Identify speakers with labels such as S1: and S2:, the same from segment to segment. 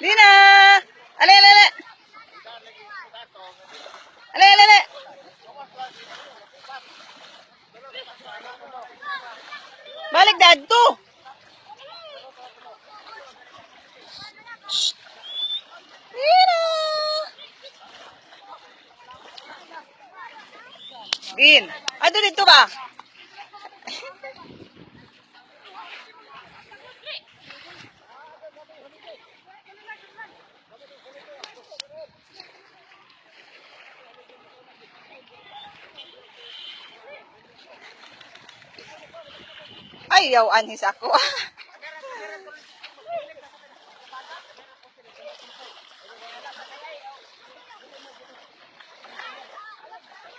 S1: Lina! Ale, ale, ale! Ale, ale, ale! Balik dadto! Lina! Din! Ado dito ba? Ay, yaw anhis ako.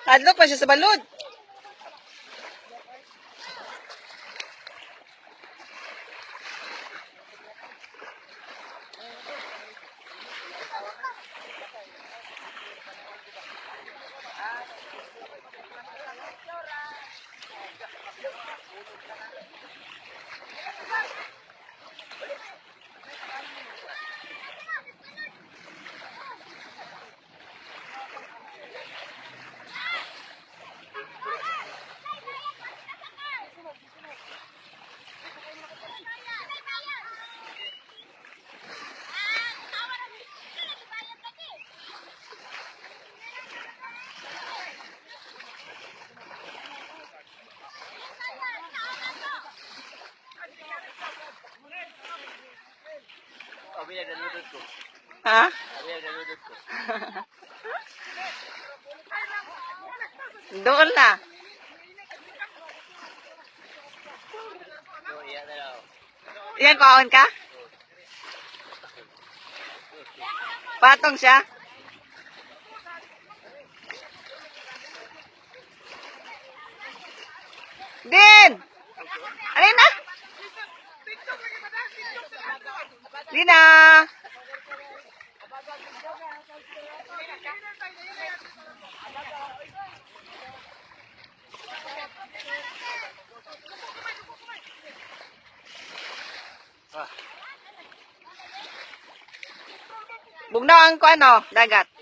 S1: Hadlok pa siya sa balod.
S2: Abi naglaludod ko.
S1: Ha?
S2: Abi naglaludod ko.
S1: Doon na.
S2: So, iya na lang.
S1: Yan, kaon ka? Patong siya? Din! Alin na? Lina!
S2: Ah.
S1: Bugnaw ang ko ano, dagat.